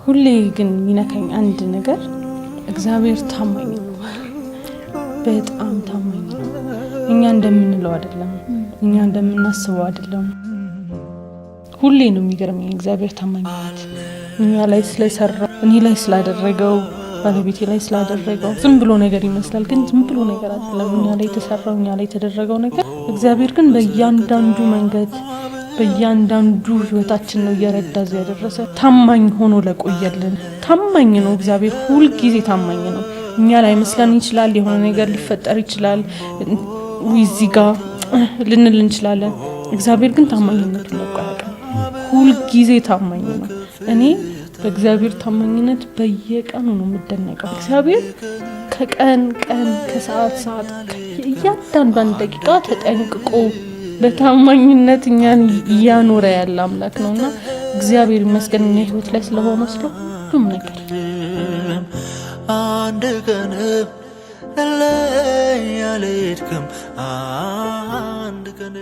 ሁሌ ግን የሚነካኝ አንድ ነገር እግዚአብሔር ታማኝ ነው። በጣም ታማኝ ነው። እኛ እንደምንለው አይደለም፣ እኛ እንደምናስበው አይደለም። ሁሌ ነው የሚገርመኝ እግዚአብሔር ታማኝነት እኛ ላይ ስለሰራ፣ እኔ ላይ ስላደረገው፣ ባለቤቴ ላይ ስላደረገው ዝም ብሎ ነገር ይመስላል፣ ግን ዝም ብሎ ነገር አይደለም። እኛ ላይ የተሰራው፣ እኛ ላይ የተደረገው ነገር፣ እግዚአብሔር ግን በእያንዳንዱ መንገድ በእያንዳንዱ ህይወታችን ነው እየረዳ እዚህ ያደረሰ። ታማኝ ሆኖ ለቆየልን ታማኝ ነው እግዚአብሔር፣ ሁልጊዜ ታማኝ ነው። እኛ ላይ መስለን ይችላል፣ የሆነ ነገር ሊፈጠር ይችላል፣ እዚህ ጋ ልንል እንችላለን። እግዚአብሔር ግን ታማኝነቱን ለቆ አያውቅም። ሁልጊዜ ታማኝ ነው። እኔ በእግዚአብሔር ታማኝነት በየቀኑ ነው የምደነቀው። እግዚአብሔር ከቀን ቀን፣ ከሰዓት ሰዓት፣ እያንዳንዷን ደቂቃ ተጠንቅቆ በታማኝነት እኛን እያኖረ ያለ አምላክ ነው እና እግዚአብሔር ይመስገን እኛ ህይወት ላይ ስለሆነ ስለ ሁሉም ነገር። አንድ ቀንም ለኝ አልሄድክም አንድ ቀን።